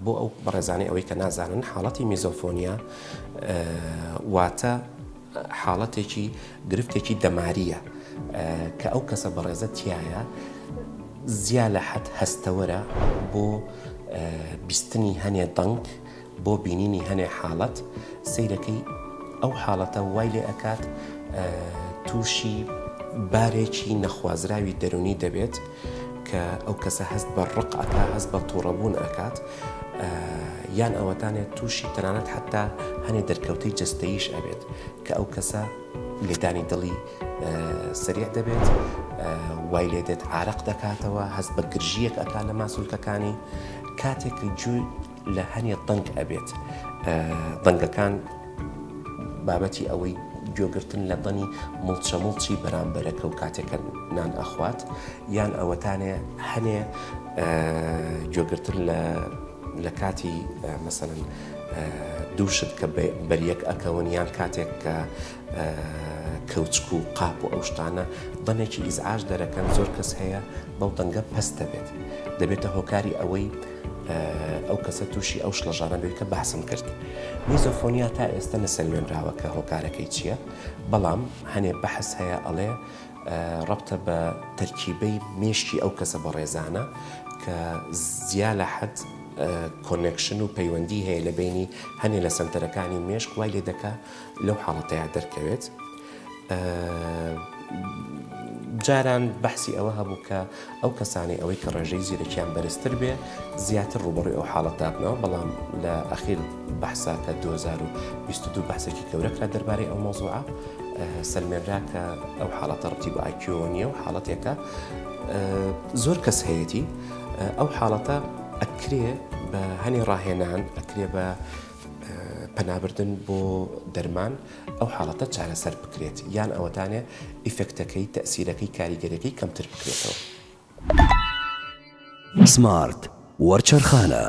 بۆ ئەو بەڕێزانەی ئەوەی کە نازانن حاڵەتی میزۆفۆنیا واتە حاڵەتێکی گرفتێکی دەمارییە کە ئەو کەسە بەڕێزە تیایە زیا لە حەد هەستەوەرە بۆ بیستنی هەنێ دەنگ بۆ بینینی هەنێ حاڵەت سەیرەکەی ئەو حاڵەتە وای لێ ئەکات تووشی بارێکی نەخوازراوی دەرونی دەبێت کە ئەو کەسە هەست بە ڕق ئەکا هەست بە توڕەبوون ئەکات یان ئەوەتانێت تووشی تەنانەت حتا هەنێ دەرکەوتەی جەستەییش ئەبێت کە ئەو کەسە لێدانی دڵی سەریع دەبێت وای لێ دێت عارەق دەکاتەوە هەست بە گرژیەک ئەکا لە ماسولکەکانی کاتێک گوێی لە هەنێ دەنگ ئەبێت دەنگەکان بابەتی ئەوەی گوێگرتن لە دەنگی مڵچە مڵچی بەرامبەرەکە و کاتێکە نان ئەخوات یان ئەوەتانێ هەنێ گوێگرتن لە لە کاتی مەسەلەن دووشت کە بەریەک ئەکەون یان کاتێک کە کەوچک و قاپ و ئەو شتانە دەنگێکی ئیزعاج دەرەکەن زۆر کەس هەیە بەو دەنگە پەست دەبێت دەبێتە هۆکاری ئەوەی ئەو کەسە تووشی ئەو شڵەژانە بێت کە باسم کرد. میزۆفۆنیا تا ئێستە نەسەلمێنراوە کە هۆکارەکەی چییە، بەڵام هەنێ بەحس هەیە ئەڵێ ڕەبتە بە تەرکیبەی مێشکی ئەو کەسە بەڕێزانە کە زیا لە حەد connection و پەیوەندی هەیە لە بەینی هەنێ لە سەنتەرەکانی مێشک وای لێ دەکا لەو حاڵەتەیا دەرکەوێت. جاران بەحسی ئەوە هەبوو کە ئەو کەسانەی ئەوەی کە ڕێژەی زیرەکیان بەرزتر بێ زیاتر ڕووبەڕووی ئەو حاڵەتە بنەوە، بەڵام لە ئەخیر بەحسا کە 2022 بەحسێکی گەورە کرا دەربارەی ئەو مەوزوعە سەلمێنرا کە ئەو حاڵەتە ڕەبتی بە IQ ەوە نییە و حاڵەتێکە زۆر کەس هەیەتی ئەو حاڵەتە ئەکرێ بە هەنێ ڕاهێنان ئەکرێ بە پەنابردن بۆ دەرمان ئەو حاڵەتە چارەسەر بکرێت یان ئەوەتانێ ئیفێکتەکەی، تەئسیرەکەی، کاریگەریەکەی کەمتر بکرێتەوە. سمارت وەرچەرخانە.